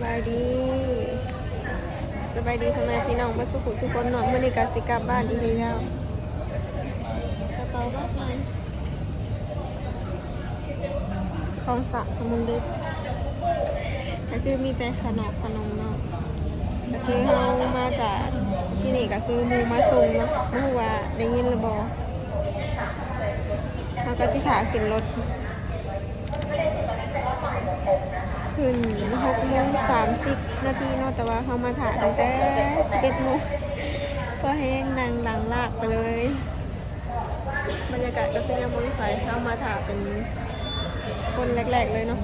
ສະບາຍດີ ສະບາຍດີພໍ່ແມ່ພີ່ນ້ອງເບິດສູ່ຜູ້ສູ່ຄົນເນາະ. ມື້ນີ້ກໍຊິກັບບ້ານອີກແລ້ວ. ກະເປົາບັກມັນ ຂອງຝາກສະໝຸນເດັກ ກໍຄືມີແຕ່ຂະໜົມ ຂະໜົມເນາະ. ກໍຄືເຮົາມາຈາກທີ່ນີ້ ກໍຄືໝູ່ມາສົ່ງເນາະ. ບໍ່ຮູ້ວ່າໄດ້ຍິນຫຼືບໍ່? ເຮົາກໍຊິຖ້າຂຶ້ນລົດ ຂຶ້ນຫົກໂມງສາມສິບນາທີເນາະ, ແຕ່ວ່າເຮົາມາຖ້າຕັ້ງແຕ່ສິບເອັດໂມງ ພໍແຮງ ນັ່ງຫຼັງລາກໄປເລີຍ. ບັນຍາກາດກໍຄືຍັງບໍ່ມີໃຜ, ເຮົາມາຖ້າເປັນຄົນແລກໆເລີຍເນາະ,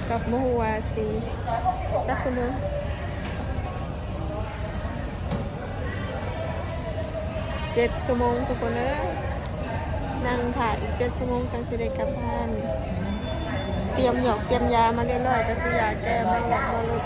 ກໍບໍ່ຮູ້ວ່າຊິຈັກຊົ່ວໂມງ. ເຈັດຊົ່ວໂມງທຸກຄົນເອີຍ, ນັ່ງຖ້າອີກເຈັດຊົ່ວໂມງຈັ່ງຊິໄດ້ກັບບ້ານ. ຕຽມຫຍອກຕຽມຢາມາຮຽບຮ້ອຍ, ກໍຄືຢາແກ້ເມົາຫຼັບເມົາຫຼຸດ.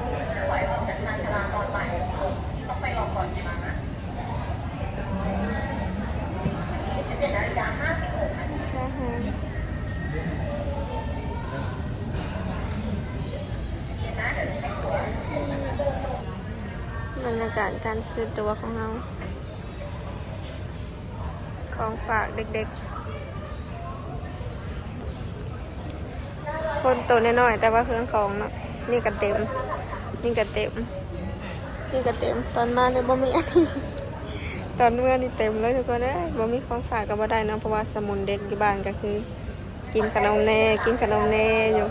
ບັນຍາກາດການຊື້ຕົ໋ວຂອງເຮົາ, ຂອງຝາກເດັກໆ. ຄົນໂຕນ້ອຍໆ ແຕ່ວ່າເຄື່ອງຂອງເນາະ, ນີ້ກໍເຕັມ ນີ້ກໍເຕັມ ນີ້ກໍເຕັມ. ຕອນມານີ້ບໍ່ມີ ຕອນເມືອນີ້ເຕັມເລີຍທຸກຄົນເອີຍ. ບໍ່ມີຂອງຝາກກໍບໍ່ໄດ້ເນາະ, ເພາະວ່າສະໝຸນເດັກຢູ່ບ້ານກໍຄື ກິນຂະໜົມແດ່ ກິນຂະໜົມແດ່ຢູ່.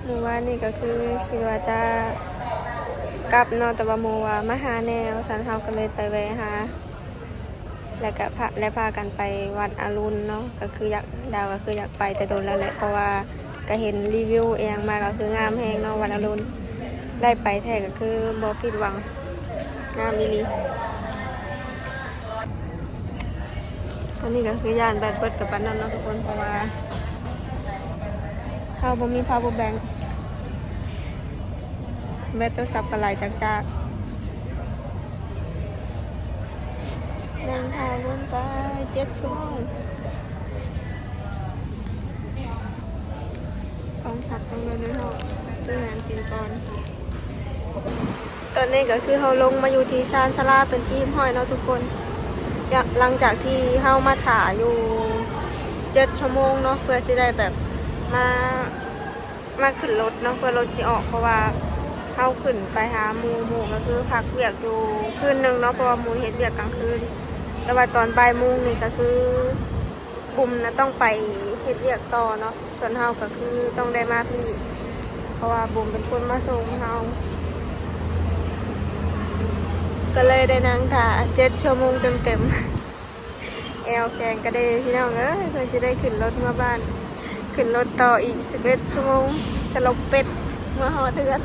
ມື້ວານນີ້ກໍຄືຄິດວ່າຈະກັບເນາະ, ແຕ່ວ່າໝູ່ວ່າມາຫາແດ່ວ່າຊັ້ນ, ເຮົາກໍເລີຍໄປແວ່ຫາ ແລ້ວກໍພາ ແລະ ພາກັນໄປວັດອະລຸນເນາະ. ກໍຄືຢາກ ດາວກໍຄືຢາກໄປແຕ່ດົນແລ້ວແຫຼະ, ເພາະວ່າ ກະເຫັນຣີວິວອີ່ຫຍັງມາ ກະຄືງາມແຮງເນາະ ວັດອະລຸນ. ໄດ້ໄປແທ້ກະຄືບໍ່ຜິດຫວັງ, ງາມອີ່ຫຼີ. ອັນນີ້ກະຄືຢ້ານແບັດເບິດກະປານນັ້ນເນາະທຸກຄົນ, ເພາະວ່າເຮົາບໍ່ມີພາວເວີແບັງ, ແບັດໂທລະສັບກະໄຫຼຈາກໆ. ນັ່ງຖ້າວົນໄປເຈັດຊົ່ວໂມງ. ຕ້ອງພັກ ຕ້ອງເດີນເຮົາໄປຫາກິນກ່ອນ. ຕອນນີ້ກໍຄືເຮົາລົງມາຢູ່ທີ່ຊານຊາລາເປັນທີ່ຮຽບຮ້ອຍເນາະທຸກຄົນ. ຫຼັງຈາກທີ່ເຮົາມາຖ້າຢູ່ເຈັດຊົ່ວໂມງເນາະ ເພື່ອຊິໄດ້ແບບມາ ມາຂຶ້ນລົດເນາະ ເພື່ອລົດຊິອອກ, ເພາະວ່າເຮົາຂຶ້ນໄປຫາໝູ່, ໝູ່ກໍຄືພັກວຽກຢູ່ຄືນໜຶ່ງເນາະ ເພາະວ່າໝູ່ເຮັດວຽກກາງຄືນ. ແຕ່ວ່າຕອນບ່າຍໂມງນີ້ກໍຄືບຸມນະຕ້ອງໄປເຮັດວຽກຕໍ່ເນາະ, ສ່ວນເຮົາກໍຄືຕ້ອງໄດ້ມາພີ້ ເພາະວ່າບຸມເປັນຄົນມາສົ່ງເຮົາ, ກໍເລີຍໄດ້ນັ່ງຖ້າເຈັດຊົ່ວໂມງເຕັມໆ. ແອວແຂງກະເດພີ່ນ້ອງເອີຍ, ເພື່ອຊິໄດ້ຂຶ້ນລົດເມືອບ້ານ, ຂຶ້ນລົດຕໍ່ອີກສິບເອັດຊົ່ວໂມງ ສະຫຼົບເປັດ ເມືອຮອດເຮືອນ.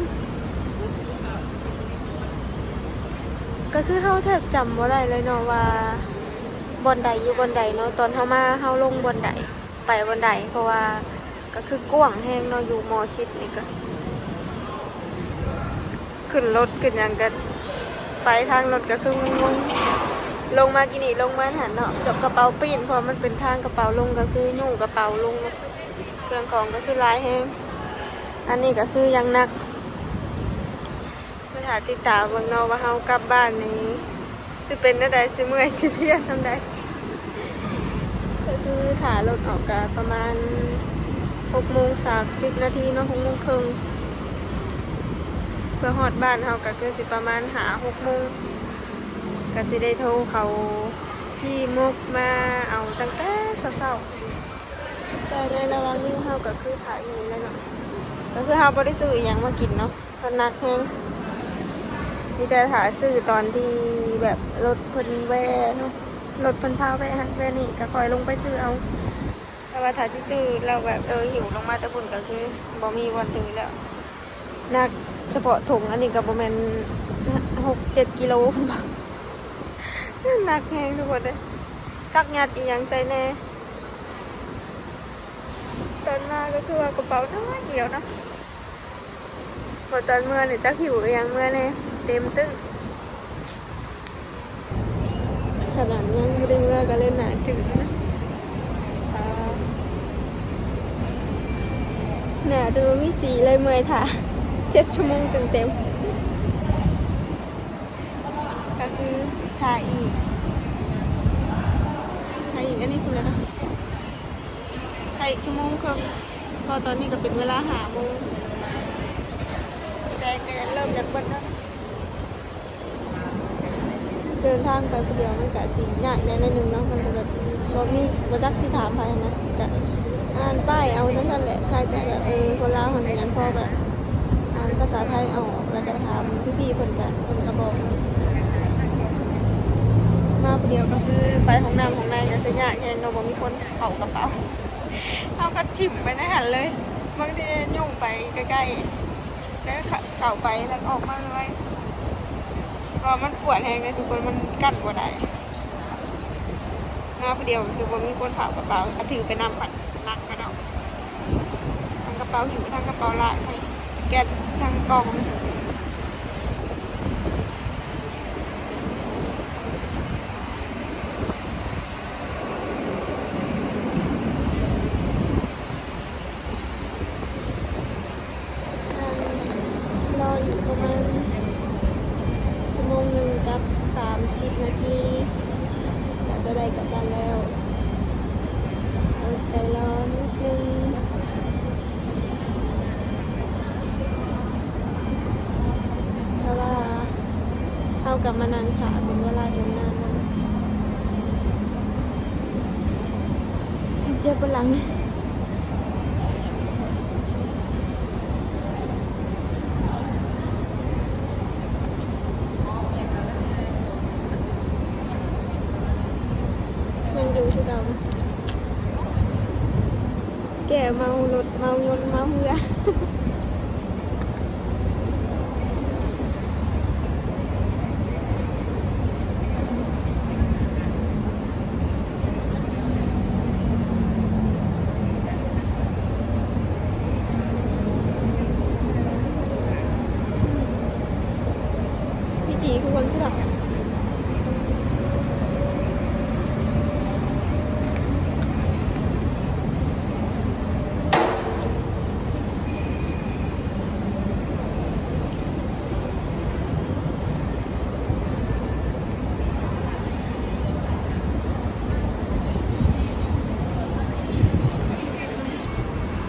ກໍຄືເຮົາແທບຈຳບໍ່ໄດ້ເລີຍເນາະວ່າບ່ອນໃດຢູ່ບ່ອນໃດເນາະ, ຕອນເຮົາມາເຮົາລົງບ່ອນໃດ ໄປບ່ອນໃດ, ເພາະວ່າກໍຄືກວ້າງແຮງເນາະ, ຢູ່ມໍຊິດນີ້ກໍ ຂຶ້ນລົດຂຶ້ນຫຍັງກໍໄປທາງລົດກໍຄືງົງໆ, ລົງມາກີ້ນີ້ລົງມາຫັ້ນເນາະ ກັບກະເປົາປີ້ນ, ເພາະວ່າມັນເປັນທາງກະເປົາລົງ ກໍຄືຍູ້ກະເປົາລົງ, ເຄື່ອງຂອງກໍຄືຫຼາຍແຮງ. ອັນນີ້ກໍຄືຢ່າງໜັກ, ມາຖ້າຕິດຕາມເບິ່ງເນາະວ່າເຮົາກັບບ້ານນີ້ ຊິເປັນແນວໃດ ຊິເມື່ອຍຊິເພຍສ່ຳໃດ. ກໍຄືຖ້າລົດອອກກະປະມານຫົກໂມງສາມສິບນາທີເນາະ, ຫົກໂມງເຄິ່ງ ເພື່ອຮອດບ້ານເຮົາກໍຄືຊິປະມານຫ້າຫົກໂມງ, ກໍຊິໄດ້ໂທເຂົ້າທີ່ໝົກມາເອົາຕັ້ງແຕ່ເຊົ້າໆ. ແຕ່ໃນລະຫວ່າງນີ້ເຮົາກໍຄືຖ້າຢູ່ນີ້ແຫຼະເນາະ, ກໍຄືເຮົາບໍ່ໄດ້ຊື້ອີ່ຫຍັງມາກິນເນາະ. ເພິ່ນໜັກແຮງ, ມີແຕ່ຖ້າຊື້ຕອນທີ່ແບບລົດເພິ່ນແວ່ເນາະ, ລົດເພິ່ນພາແວ່ຫັ້ນແວ່ນີ້ ກໍຄ່ອຍລົງໄປຊື້ເອົາ. ແຕ່ວ່າຖ້າຊິຊື້ແລ້ວແບບ ເອີ ຫິ້ວລົງມາແຕ່ພຸ້ນ ກໍຄືບໍ່ມີບ່ອນຖືແລ້ວ. ໜັກສະເພາະຖົງອັນນີ້ກໍບໍ່ແມ່ນຫົກເຈັດກິໂລພຸ້ນບໍ, ໜັກແຮງທຸກຄົນເອີຍ. ຈັກຍັດອີ່ຫຍັງໃສ່ແດ່. ຕອນມາກໍຄືວ່າກະເປົານ້ອຍດຽວເນາະ. ພໍຕອນເມືອນີ້ຈັກຫິ້ວອີ່ຫຍັງເມືອແດ່, ເຕັມຕຶ້ງ. ຂະໜາດຍັງບໍ່ໄດ້ເມືອກໍເລີຍໜ້າຈືດນະ. ອ່າ ໜ້າຈະບໍ່ມີສີເລີຍ ເມື່ອຍຖ້າເຈັດຊົ່ວໂມງເຕັມໆ ກໍຄືຖ້າອີກ ຖ້າອີກ ອັນນີ້ຄືແລ້ວເນາະ ຖ້າອີກຊົ່ວໂມງເຄິ່ງ ເພາະຕອນນີ້ກໍເປັນເວລາຫ້າໂມງ ແສງກໍເລີ່ມຢາກເບິດແລ້ວ. ເດີນທາງໄປຜູ້ດຽວມັນກະຊິຍາກແດ່ໜ້ອຍໜຶ່ງເນາະ ມັນກະແບບບໍ່ມີ ບໍ່ຈັກຊິຖາມໃຜຫັ້ນນະ ກະອ່ານປ້າຍເອົາຈັ່ງຊັ້ນແຫຼະ ຄາດແຕ່ແບບ ເອີ ຄົນລາວຫັ້ນຫຍັງ ພໍແບບອ່ານພາສາໄທອອກ ແລ້ວກະຖາມພີ່ໆເພິ່ນກະ ເພິ່ນກະບອກ. ມາຜູ້ດຽວກໍຄືໄປຫ້ອງນ້ຳຫ້ອງໃນກໍຄືຍາກແຮງເນາະ ບໍ່ມີຄົນເຝົ້າກະເປົາ ເຮົາກໍຖິ້ມໄປໃນຫັ້ນເລີຍ ບາງທີຫຍຸ້ງໄປໃກ້ໆ ແລ້ວເຂົ້າໄປແລ້ວອອກມາໄວໆ ເພາະມັນປວດແຮງເດ້ທຸກຄົນ ມັນກັ້ນບໍ່ໄດ້. ມາຜູ້ດຽວຄືບໍ່ມີຄົນເຝົ້າກະເປົາ ກະຖືໄປນຳ ໜັກກະດອກ ທັງກະເປົາຫິ້ວ ທັງກະເປົາລາກ ທັງແກັດ ທັງກ່ອງ. ອ່າ ລໍອີກປະມານຊົ່ວໂມງໜຶ່ງກັບສາມສິບນາທີ ກະຈະໄດ້ກັບບ້ານແລ້ວ ອົດໃຈລໍນິດໜຶ່ງ ເພາະວ່າເຮົາກະມານັ່ງຖ້າເປັນເວລາດົນນານແລ້ວ ເຈັບປວດຫຼັງ. ຍັງຢູ່ຄືເກົ່າ ແກ້ເມົາລົດ ເມົາຍົນ ເມົາເຮືອ. ວິຖີຄືຄົນເຂືອກ.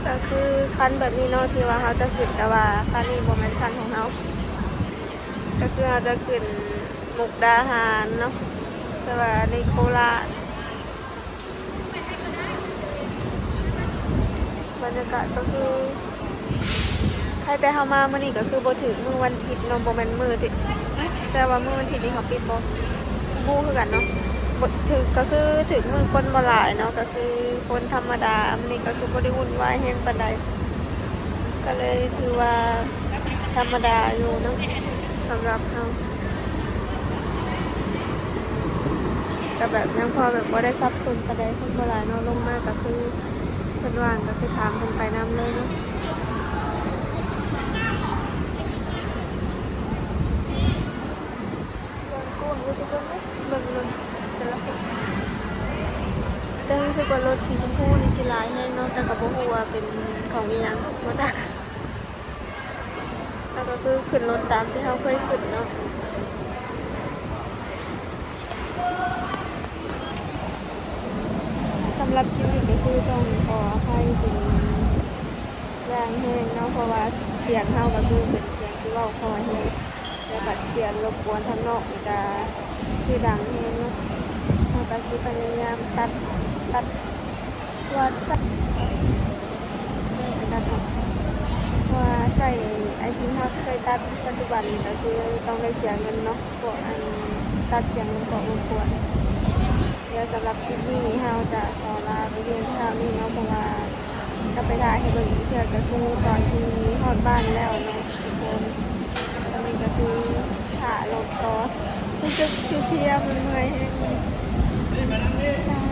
ກໍຄືຄັນແບບນີ້ເນາະ ທີ່ວ່າເຮົາຈະຂຶ້ນ ແຕ່ວ່າຄັນນີ້ບໍ່ແມ່ນຄັນຂອງເຮົາ ກໍຄືເຮົາຈະຂຶ້ນມຸກດາຫານເນາະ ແຕ່ວ່າອັນນີ້ໂຄລາດ. ບັນຍາກາດກໍຄື ໃຄແຕ່ເຮົາມາມື້ນີ້ກໍຄືບໍ່ຖືກມື້ວັນທິດເນາະ ບໍ່ແມ່ນມື້ທີ່ ແຕ່ວ່າມື້ວັນທິດນີ້ເຂົາປິດບໍ່ ບໍ່ຮູ້ຄືກັນເນາະ ບໍ່ຖືກ ກໍຄືຖືກມື້ຄົນບໍ່ຫຼາຍເນາະ ກໍຄືຄົນທຳມະດາ. ມື້ນີ້ກໍຄືບໍ່ໄດ້ວຸ່ນວາຍແຮງປານໃດ ກໍເລີຍຖືວ່າທຳມະດາຢູ່ເນາະ ສຳລັບເຮົາ ກໍແບບຍັງພໍແບບບໍ່ໄດ້ສັບສົນປານໃດ ຄົນບໍ່ຫຼາຍເນາະ ລົງມາກໍຄື ເພິ່ນວ່າງກໍຄືຖາມເພິ່ນໄປນຳເລີຍເນາະ. ເບິ່ງກ້ວງຢູ່ທຸກຄົນເອີຍ ເບິ່ງລົດແຕ່ລະຄົນ ແຕ່ຮູ້ສຶກວ່າລົດສີຊົມພູນີ້ຊິຫຼາຍແຮງເນາະ ແຕ່ກໍບໍ່ຮູ້ວ່າເປັນຂອງອີ່ຫຍັງ ບໍ່ຈັກ. ແລ້ວກໍຄືຂຶ້ນລົດຕາມທີ່ເຮົາເຄີຍຂຶ້ນເນາະ. ສຳລັບຄລິບນີ້ກໍຄືຕ້ອງຂໍອະໄພເປັນຢ່າງແຮງເນາະ ເພາະວ່າສຽງເຮົາກໍຄືເປັນສຽງທີ່ເວົ້າຄ່ອຍແຮງ ແລ້ວບັດສຽງລົບກວນທາງນອກນີ້ກໍຄືດັງແຮງເນາະ. ເຮົາກໍຊິພະຍາຍາມຕັດ ຕັດ ວ່າ ເພາະວ່າໃຊ້ໄອ້ທີ່ເຮົາເຄີຍຕັດປັດຈຸບັນນີ້ກໍຄືຕ້ອງໄດ້ເສຍເງິນເນາະ ພວກອັນຕັດສຽງມັນກໍລົບກວນ. ດຽວສຳລັບຄລິບນີ້ເຮົາຈະຂໍລາໄປພຽງເທົ່ານີ້ເນາະ ເພາະວ່າຈະໄປຖ່າຍໃຫ້ເບິ່ງອີກເທື່ອ ກໍຄືຕອນທີ່ຮອດບ້ານແລ້ວເນາະທຸກຄົນ. ຕອນນີ້ກໍຄືຖ້າລົດກໍຮູ້ສຶກເພຍໆ ເມື່ອຍໆແຮງ.